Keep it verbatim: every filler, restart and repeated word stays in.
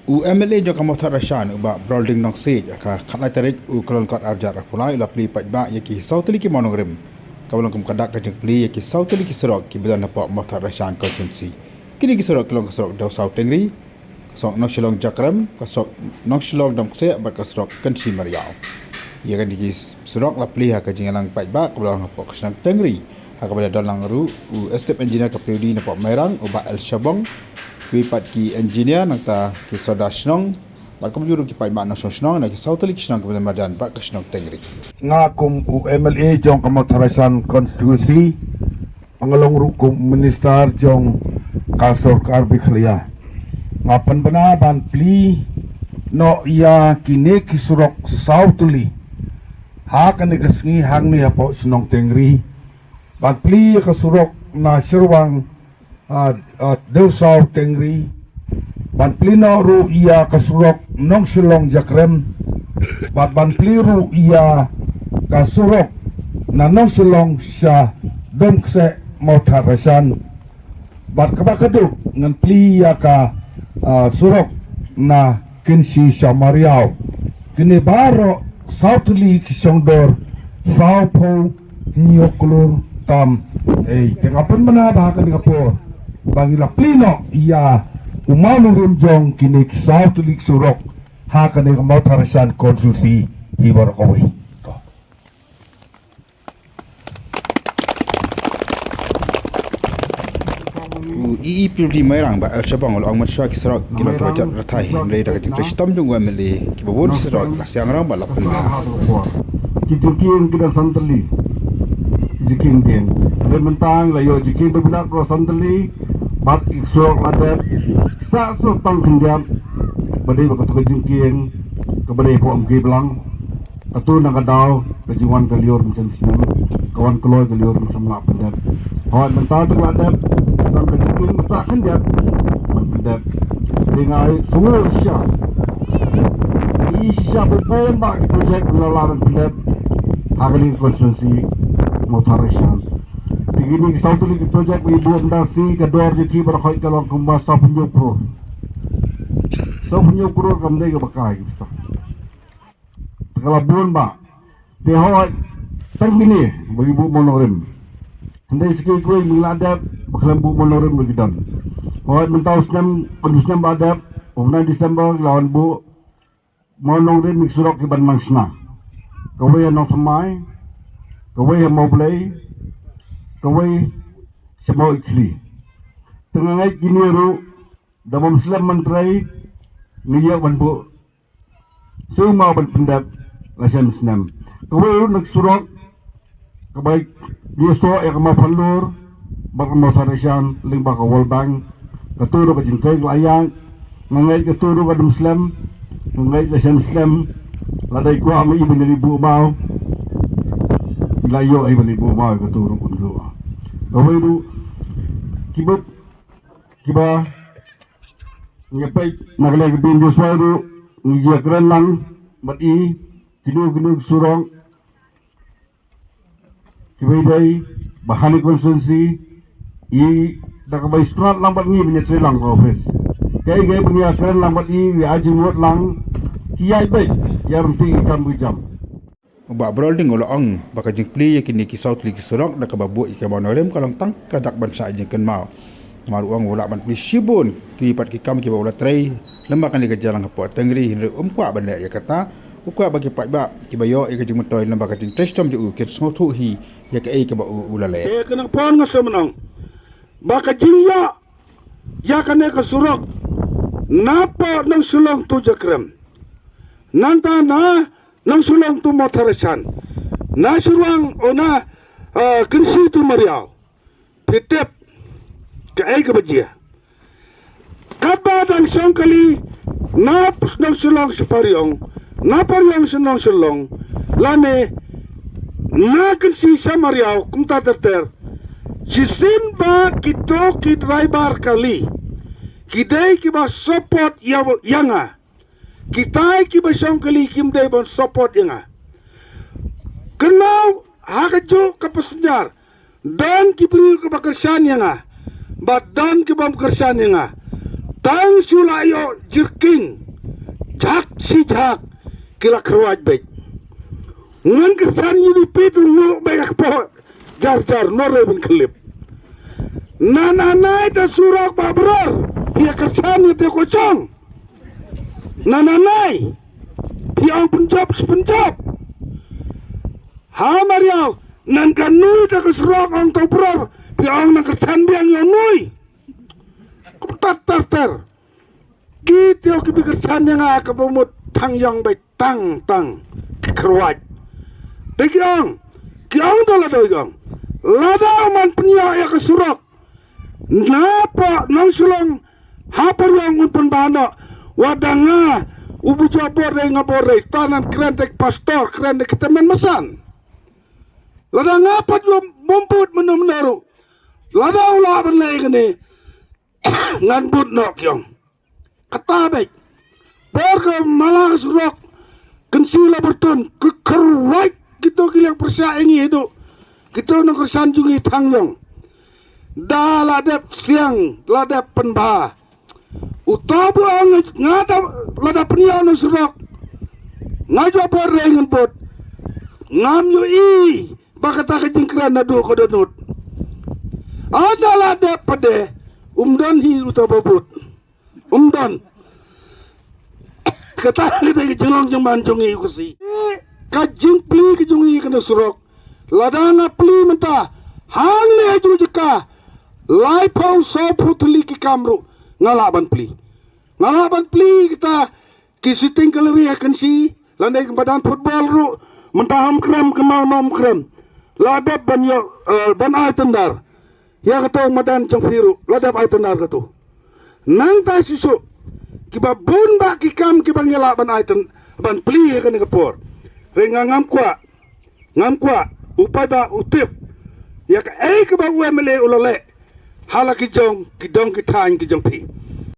U M L A jong ka Mawthadraishan, u Bah Brolding Nongsiej, ha ka khatlai tarik u Kyllalyngkot arhajar arphew lai, u la plie paidbah ïa ki saw tylli ki mawnongrim. Kaba long kum ka dak ka jingplie ïa ki saw tylli ki surok kiba don hapoh Mawthadraishan constituency. Kine ki surok ki long ka surok Dewsaw Tengri, ka surok Nongshillong Jakrem, ka surok Nongshillong Domksew bad ka surok Kynshi Mariaw. Ïa kine ki surok la plie ha ka jingïalang paidbah kaba la long hapoh ka shnong Tengri. Ha kaba la don lang ruh u State Engineer ka P W D napoh Mairang, u Bah L Shabong, kiwei pat ki engineer, nangta ki sordar shnong, bad kumjuh ruh ki paidbah nongshong shnong na ki saw tylli ki shnong kiba don marjan bad ka shnong Tengri. Nga kum u M L A jong ka Mawthadraishan constituency, nga long ruh kum minister jong ka sorkar Meghalaya. Nga pynbna ban plie noh ïa kine ki surok saw tylli ha kane ka sngi hangne hapoh shnong Tengri. Ban plie ïa ka surok na Shyrwang, ah, ah, Dewsaw Tengri. Ban plie noh ruh ïa ka surok Nongshillong Jakrem. Bad ban plie ruh ïa ka surok na Nongshillong sha Domksew Mawthadraishan. Bad kaba khatduh ngan plie ïa ka, ah, surok na Kynshi sha Mariaw. Kine baroh saw tylli ki shong dor sawphew hynñiew klur tam. Ei, te nga pynbna ba ha kane ka por ba ngi la plie noh ïa u mawnongrim jong kine ki saw tylli ki surok ha kane ka Mawthadraishan constituency hi baroh kawei. U E E P W D Mairang, Bah L Shabong, u la ong mynshuwa ki surok ki long kiba jot rthai, hynrei da ka jingtrei shitom jong u M L A, kiba bun ki surok la siang rong bad la pynbha. Ki jingkieng ki don san tylli. Jingkieng dieng. Hynrei mynta ngi la ïoh jingkieng ba bilat baroh san tylli. Bad ki surok la dep. Sa sa tang khyndiat. Ba dei ba kato ka jingkieng kaba dei ba ym ki blang. Kato na ka daw ka jingwan ka lyiur mynshem snem, ka wan kloi ka lyiur mynshem lah pyndep. Hooid, mynta te ka la dep, tang ka jingkieng mynta khyndiat ban pyndep. Te nga ai sngewsih shisha. Ai shisha ba bun bah ki project la lah ban pyndep ha kane ka constituency Mawthadraishan. Te kine ki saw tylli ki project ba i buh mynta shi ka dor jong ki baroh ka long kumba sawphew hynñiew klur. Sawphew hynñiew klur kam dei kaba kai ki pisa. Te ka la bun bah. Te hooid, tang kine ba ki buh mawnongrim. Hynrei sa kiwei kiwei ba ngi la dep ba khlem buh mawnongrim ruh ki don. Hooid, mynta u snem, u snem ba dep, u bnai December ki la wan buh mawnongrim ïa ki surok kiban nang shna. Kawei ha Nongthymmai, kawei ha Mawblei, kawei sha Mawikhli. Te nga ngeit kine ruh da bym slem ban trei ngi ïoh ban buh shuh ma ban pyndep la shem snem. Kawei ruh na ka surok kaba ïasoh ïa ka Mawphanlur bad ka Mawthadraishan lyngba ka World Bank. Kato ruh ka jingtrei ka la ïaid. Nga ngeit kato ruh ka dum slem. Nga ngeit la shem snem. Lada i kwah ma i ban ïa buh maw, i la ïoh i ban ïa buh maw ïa kato ruh kumjuh. Kawei ruh kiba kiba ngi peit na ka liang ka bynta shuwa ruh ngi ïakren lang bad i kino kino ki surok kiba dei ba ha kane ka constituency i da kaba i sngewthuh lang bad ngi ban ïatrei lang ka office. Kaei kaei ba ngi ïakren lang bad i, ngi ai jingmut lang, ki ïaid beit ïa ryntih ki kam ki jam. U Bah Brolding u la ong ba ka jingplie ïa kine ki saw tylli ki surok da kaba buh ïa ki mawnongrim ka long tang ka dak ban shah jingkynmaw. Namar u ong u lah ban plie shibun kiwei pat ki kam kiba u la trei lem bad kane ka jingïalang hapoh Tengri, hynrei um kwah ban leh ïa kata. U kwah ba ki paidbah kiba ïoh ïa ka jingmyntoi lem bad ka jingtrei shitom jong u kin sngewthuh hi ïa kaei kaba u, u la leh. Te kane ka por nga sngewmynong ba ka jingïoh ïa kane ka surok napoh Nongshillong to Jakrem, nangta na Nongshillong to Mawthadraishan, na Shyrwang, o na, eh, Kynshi to Mariaw. Phi tip kaei kaba jia? Katba dang shong kali na Nongshillong sha Pariong, na Pariong sha Nongshillong, lane na Kynshi sha Mariaw, kumta ter ter. Shisien ba kito ki driver kali ki dei kiba support ïa, ïa nga. Kitai kiba shong kali kim dei ban support ïa nga. Kynmaw ha kajuh ka passenger don ki briew kiba kyrshan ïa nga bad don kibym kyrshan ïa nga. Tang shu la ïoh jerking, jhak shi jhak, ki la kyrwat beit. Ngan kyrshan ïa U D P tu, ngu beit ha kpoh jar jar, nor re ban khyllip. Nananai ta surok ba bror, phi ïa kyrshan ïa te ko chong. Nananai, phi ong pynjop shi pynjop. Ha Mariaw, nang ka nui ta ka surok ong to bror, phi ong nang kyrshan biang ïa nui. Tat tar tar. Ki teo ki bi kyrshan ïa nga kaba mut thang ïong beit tang tang. Ki kyrwat. Te ki ong. Ki ong da la doi ki ong. Lada u man pynïoh ïa ka surok. Na poh Nongshillong ha Pyrshang un pynbha noh. Wat da nga u ba jop bor dei nga bor dei. Ta nan kren dei pastor kren dei kita men masan. Lada nga pat ïoh bym bud mynno mynno ruh. Lada u lah ban leh kane. Ngan bud noh ki ong. Kata beit. Por ka mala ka surok. Kynsi la byrtun. Ka kyrwat kito ki liang pyrshah ïa ngi haduh. Kito nongkyrshan jong ngi thang ïong. Da la dep siang, la dep pynbha. Uta ba ong nga da, la da pynïoh na surok. Nga jop bor re ngan bud. Ngam ïohi ba kata ka jingkren naduh ka dohnud. Ada la dep pat de, um don hi uta ba bud. Um don. Kata ka dei ka jinglong jingman jong ngi u Khasi. Ka jingplie ka jong ngi ka na surok. Lada nga plie mynta, hangne ha jong jaka, laiphew sawphew tylli ki kam ruh, nga lah ban plie. Nga lah ban plie kita ki shooting gallery ha Kynsi, lane ki madan football ruh, mynta ha Umkrem, kynmaw na Umkrem. La dep ban ïoh, eh, ban ai tender. Ïa kato madan jong phi ruh, la dep ai tender kato. Nangta shisha, kiba bun bah ki kam kiba ngi lah ban ai ten, ban plie ha kane ka por. Hynrei nga ngam kwah, ngam kwah, u paidbah u tip. Ïa kaei kaba u M L A u la leh. Ha la ki jong, ki dong ki thaiñ ki jong phi.